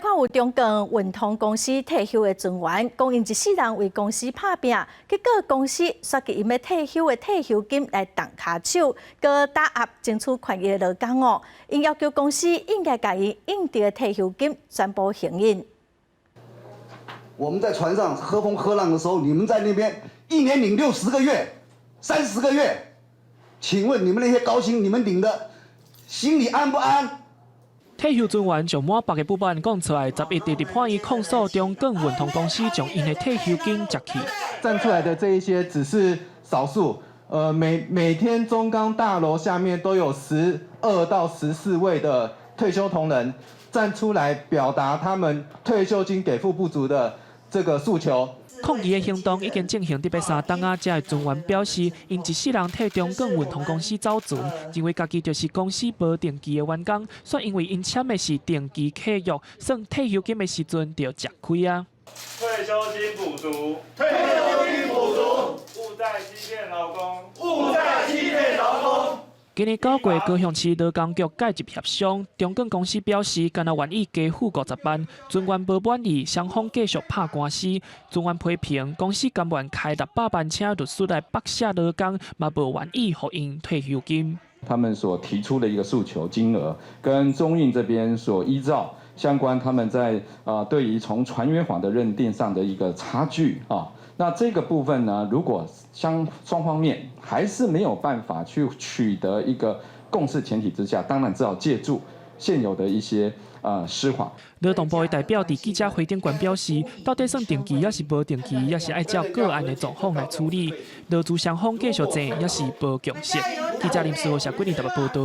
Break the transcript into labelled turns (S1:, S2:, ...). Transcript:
S1: 看有中鋼運通公司退休的船員，講𪜶一世人為公司拍拚，結果公司煞去𪜶欲退休的退休金來動跤手，閣打壓爭取權益的勞工哦。𪜶要求公司應該共𪜶應得的退休金全部還𪜶。
S2: 我們在船上喝風喝浪的時候，你們在那邊一年領60個月、30個月，請問你們那些高薪，你們領的心裡安不安？
S3: 退休船員將滿腹的不滿講出來，11佇立法院控訴中鋼運通公司將𪜶的退休金食去。
S4: 站出來的這一些只是少數，每天中鋼大樓下面都有12到14位的退休同仁站出來表達他們退休金給付不足的這個訴求。
S3: 抗議的行動已經進行得欲3冬啊！這个船員表示，𪜶一世人替中鋼運通公司走船，認為家己就是公司無定期的員工，煞因為𪜶簽的是定期契約，算退休金的時陣就食虧啊！
S5: 退休金補足，退休金補足，勿再欺騙勞工，勿再欺騙勞工。
S3: 今年9月，高雄市勞工局介入協商，中鋼公司表示，干焦願意加付50萬，船員無滿意，雙方繼續拍官司。船員批評公司甘願開600萬請律師來剝削勞工，嘛無願意予𪜶退休金。
S6: 他們所提出的一個訴求金額，跟中運這邊所依照相關他們在對於從船員法的認定上的一個差距啊。那這個部分呢，如果相雙方面還是沒有辦法去取得一個共識前提之下，當然只好借助現有的一些司法。
S3: 勞動部的代表佇記者會頂懸表示，到底算定期抑是無定期，猶是愛照個案的狀況來處理。勞資雙方繼續爭，猶是無共識。記者林思豪、謝桂林台北報道。